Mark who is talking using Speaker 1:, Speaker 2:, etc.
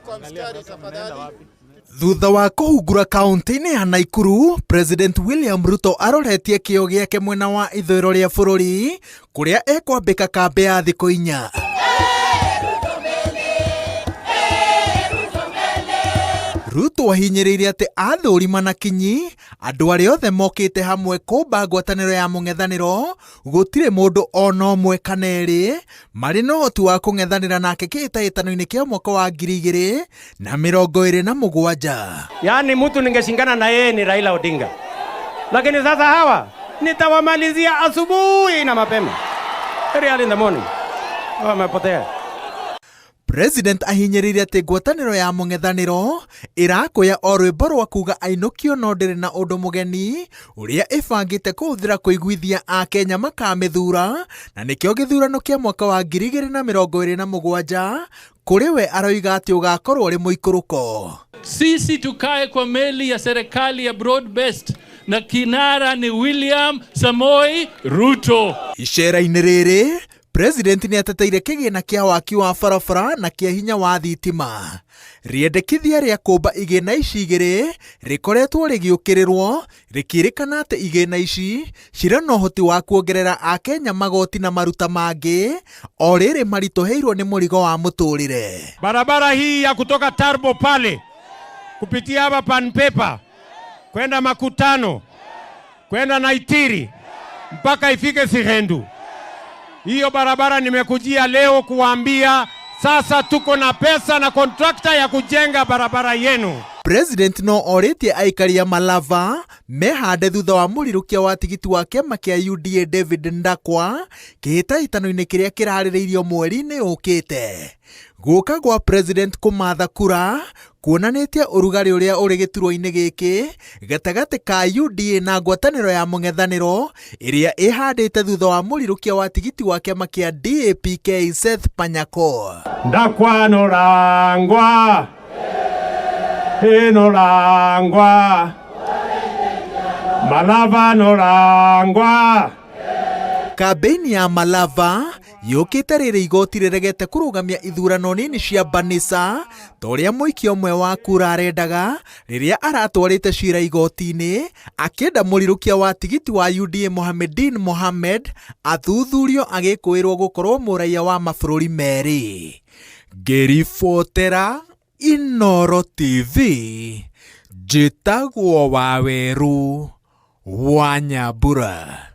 Speaker 1: Tukae kwa mstari tafadhali.
Speaker 2: Thutha wa kũhungura kaunti-inĩ ya Naikuru, President William Ruto aroretie kĩo gĩake mwena wa ithũĩro rĩa bũrũri kũrĩa ekwambĩka kambĩ ya thikũ 4. Ruto ahinyĩrĩirie atĩ athũrima na kinyi andũ arĩa othe mokĩte hamwe kũmba ngwatanĩro ya mũng'ethanĩro gũtirĩ mũndũ ona ũmwe kana erĩ marĩ na ũhoti wa kũng'ethanĩra nake kĩhĩtahĩtano-inĩ kĩa mwaka wa 2027.
Speaker 3: Yaani mtu ningeshindana na yeye ni Raila Odinga, lakini sasa hawa nitawamalizia asubuhi na mapema, very early in the morning, wamepotea.
Speaker 2: President ahinyĩrĩirie atĩ ngwatanĩro ya mũng'ethanĩro ĩrakũya o rwĩmbo rwa kuga ainũkio no ndĩrĩ na ũndũ mũgeni ũrĩa ĩbangĩte kũhũthĩra kũiguithia Akenya makamĩthura, na nĩkĩo gĩthurano kĩa mwaka wa 2027 kũrĩ we aroiga atĩ ũgakorwo ũrĩ mũikũrũko.
Speaker 4: Sisi tukae kwa meli ya serikali ya broad based na kinara ni William Samoei Ruto.
Speaker 2: Icera-inĩ rĩrĩ President nĩ ateteire kĩgĩna kĩa waki wa barabara na kĩa hinya wa thitima. Rĩendekithia rĩa kũmba igĩna ici igĩrĩ rĩkoretwo rĩgĩũkĩrĩrwo rĩkĩrĩkana atĩ igĩna ici cirĩ na ũhoti wa kuongerera Akenya magoti na maruta mangĩ o rĩrĩ maritũhĩirwo nĩ mũrigo wa mũtũrĩre.
Speaker 3: Barabara hii ya kutoka Turbo pale kupitia hapa Pan Paper kwenda Makutano kwenda Naitiri mpaka ifike Sirendu. Hiyo barabara nimekujia leo kuwaambia sasa tuko na pesa na kontrakta ya kujenga barabara yenu.
Speaker 2: President no orĩtie aikari a Malava mehande thutha wa mũrirũkia wa tigiti wa kĩama kĩa UDA David Ndakwa kĩhĩtahĩtano-inĩ kĩrĩa kĩrarĩrĩirio mweri-inĩ ũkĩte. Gũka gwa President kũmatha kura kuonanĩtie ũrugarĩ ũrĩa ũrĩ gĩturwa-inĩ gĩkĩ gatagatĩ ka UDA na ngwatanĩro ya mũng'ethanĩro ĩrĩa ĩhandĩte thutha wa mũrirũkia wa tigiti wa kĩama kĩa DAPK Seth Panyako.
Speaker 3: Ndakwa norangwa enorangwa Malava norangwa.
Speaker 2: Kambĩini ya Malava yũkĩte rĩrĩ igoti rĩregete kũrũgamia ithurano nini cia Banisa ta ũrĩa mũikia ũmwe wa kura arendaga rĩrĩa aratwarĩte cira igoti-inĩ akĩenda mũrirũkia wa tigiti wa UDA Mohamedin Mohamed athuthurio agĩkũĩrwo gũkorwo mũraiya wa mabũrũri merĩ. Ngĩribotera Inooro TV njĩtagwo Wawerũ wa Nyambura.